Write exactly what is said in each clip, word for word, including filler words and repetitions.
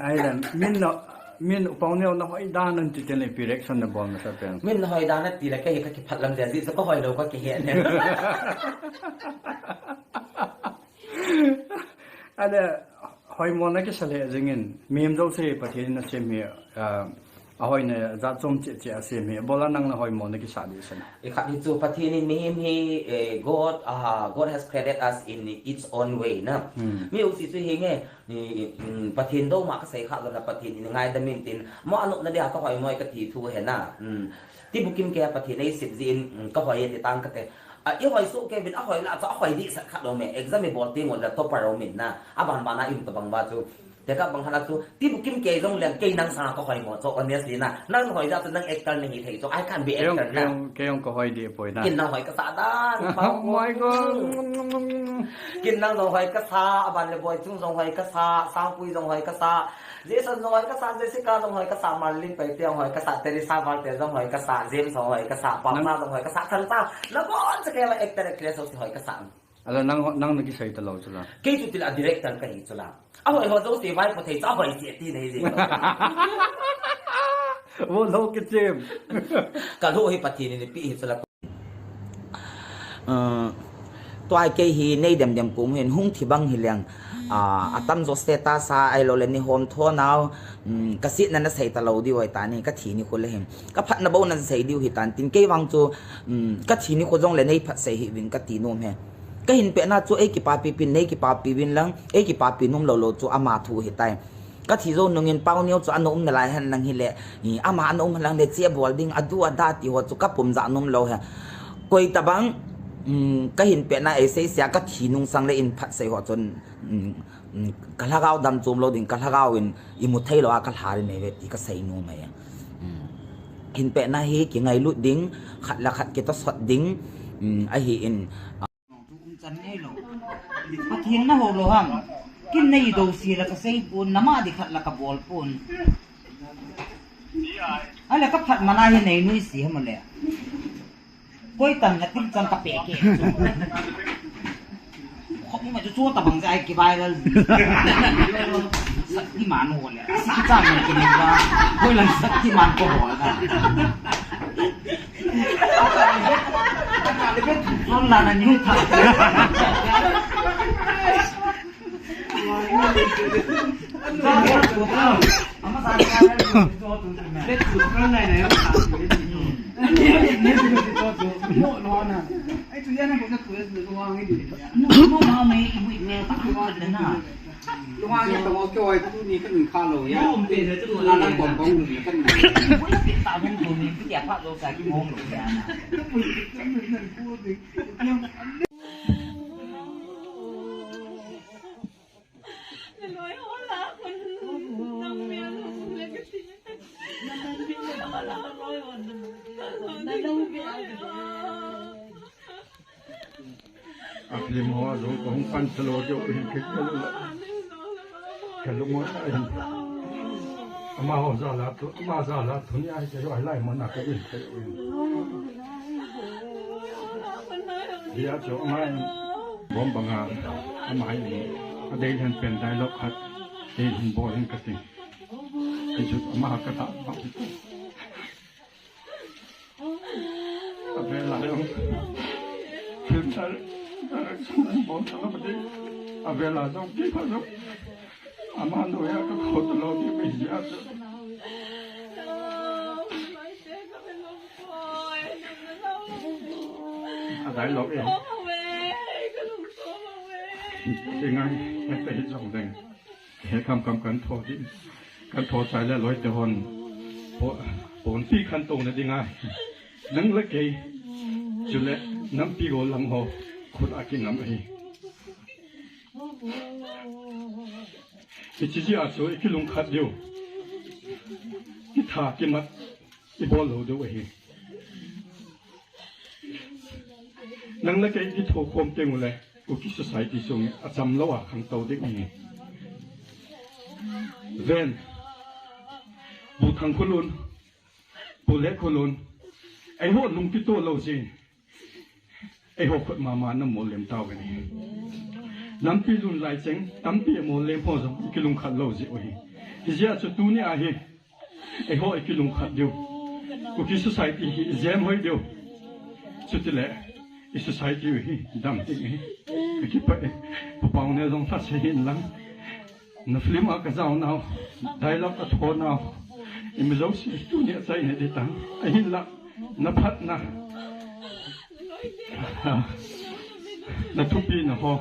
Ai dan, min na, min u Pauneo na hoidan an ti teng le direction na bol masa pen. Min na hoidan ati le kahi ka kiphat lam jeh jeh chu ka hoilou ka kihe ne. Ana, hoimo na kisa le jingin, mihem jouse Pathen in asem hi, ah, ahoina jat chom cheh cheh asem hi, bol a nang na hoimo na kisa di san. I khat hi chu Pathen in mihem hi, eh, God, ah, God has created us in its own way na. Hmm. Mi u si chu hi nge, ni, mm, Pathen dou ma ka sei kha lo na Pathen in ngaidam in tin, mo anop na dia ka hoimo ka ti thu he na. Hmm. Ti bukim ke Pathen ei sip jin, mm, ka hoi e ti tang ka te. A, i hoi soh kei vin a hoi la chu a hoi dih sat khat lo me. Exam i bol teng ule topper lo min na. A ban ban a i um tabang ba chu. Te ka bang hana chu. Ti bukim kei jong leng kei nang sanga ka hoimo chu honestly na. Nang hoi ja chu nang actor na hi thei chu. I can't be actor na. Kei jong, kei jong ka hoi dih poi na. Kin nang hoi ka sa dan. Oh my God. Kin nang jong hoi ka sa. A ban le Boichung jong hoi ka sa. Sangpui jong hoi ka sa. Jason jong hoi ka sa, Jessica jong hoi ka sa, Marlene Paite jong hoi ka sa, Teresa Valte jong hoi ka sa, James jong hoi ka sa, Pamela jong hoi ka sa, Thangta, nabon sa kei actor actress jong si hoi ka sa. Ala nang, nang na kisei talou chu la. Kei chu tila director ka hi chu la. A hoi ho jong si vai po thei chu a hoi si ti nei ji. Wo lo ke chem. Ka lo hi Pathen in pi hi chu la. Uh, tua kei hi nei dem dem kum hin hung thi bang hi leng, uh, atam jo status a, ahilou le ni hom tho nau, um, ka sitna na sei talou diu hoi ta ni, ka thi ni khu le hin. Ka phatna bou na sei diu hi tan tin kei vang chu, um, ka thi ni khu jong le nei phat sei hi vin ka ti nom he. Ka hin pe na chu ei kipapi pin, nei kipapi vin lang, ei kipapi nom lou lou chu ama thu hi tai. Ka thi jou nungin Pauneo chu ana um nalai hen lang hile, i, ama ana um hen lang le che bol ding, adu ada ti ho chu ka pum ja nom lou he. Koi tabang, um, ka hin pe na ei sei sia ka thi nung sang le in phat sei ho chun, um, um, ka lhagao dam chom lou ding, ka lhagao in i mu thei lou a ka lha ri nei ve ti ka sei nom e. Um, hin pe na hi kingailut ding, khat le khat kitosot ding, um, ahi in, Chu um chan nei lou. Pathen na ho lou ham. Kin nei do si la ka sei pon, nama di khat la ka bol pon. Ala ka phat mana hi nei nui si ham le. Koi tan na tin chan ka pe ke. Khop ma chu chu ta bang jai ki viral. Shaktiman ho le. Shaktiman ki nei ba. Koi lang Shaktiman ko ho la. Ron la na nyu tha. Lunga nge tamo keo ai tu ni kan kha lou ya. Lunga nang kom kom ni kan ni. Pui pin ta hung tu ni pi ya pha lou sa ki hung lou ya na. A film ho a jong kahung pan chalou diu hin kei kalung. Kalung mo ahin. Amaho jal a thu, ama jal a thu ni ahi kei, hilai mun a ka in kei in. Dia chu ama in bom banga, ama in adei lhen pen dialogue khat kei hin bol hin kati. Kei chu ama ka ta. Avela jong. Film direction bol talou ding. Avela jong kipha jong. Ama noiya ka kho talou ding mi jia. A dialogue e. Singai, hete hi jong ding. He kam kam kan tho di. Kan tho chai le loi te hon. Po, pon ti kan tong na ding ai. Nang le kei. Chule nampi go lang ho. Khut a kingam ahi. Hiche jeh a chu i kilungkhat diu. I tha kimat. I bol lou diu ahi. Nang le kei i tho khom teng ule. Kuki society sung a cham lou a khangtou ding ahi. Ven. Bu Thangkhulun. Bu Letkholun. Eiho lungkito lou jeh. Eiho khut mama na mollem tau ve ni. Nampi lhun lai cheng, tampi mollem ho jong kilungkhat lou jeh u ahi. Hijeh a chu tuni a hi, eiho i kilungkhat diu. Kuki society hi i jem hoi diu. Chutile, i society hi dam ding ahi. Ka kipah e, Pa Paone jong lhase hin lang. Na film a ka jao nau, dialogue ka tho nau, imi jouse tuni a chaina ding tang. Ahinla, na phatna, na thupina ho,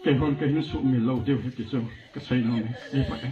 keihon ka hin sumil lou diu ahi ti chu ka sei nom e, kipah e.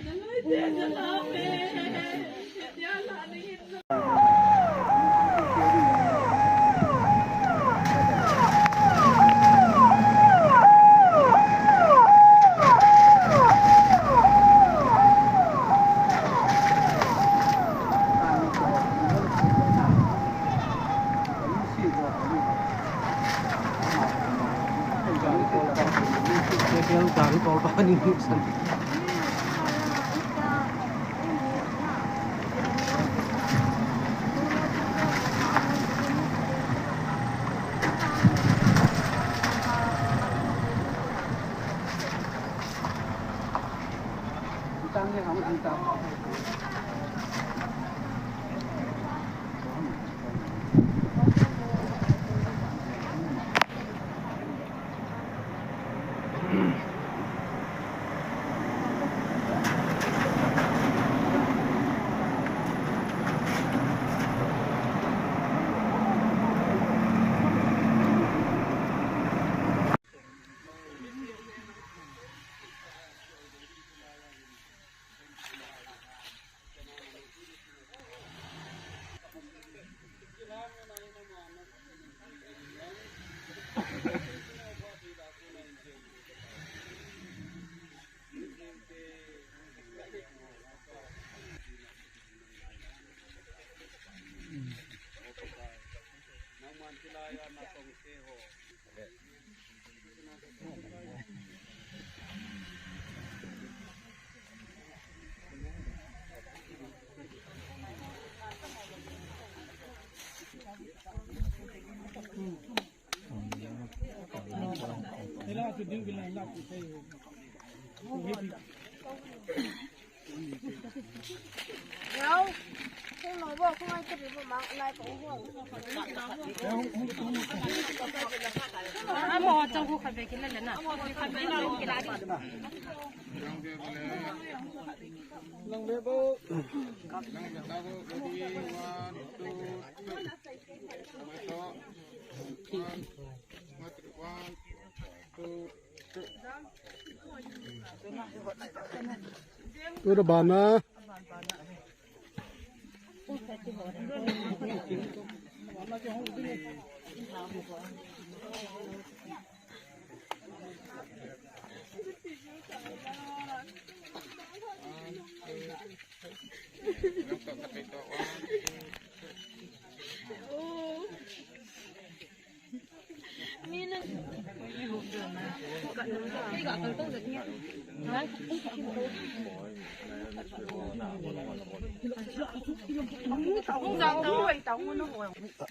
Tuda bana.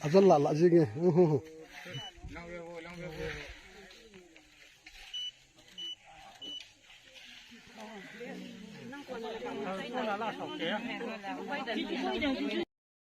Ajal la la jing e.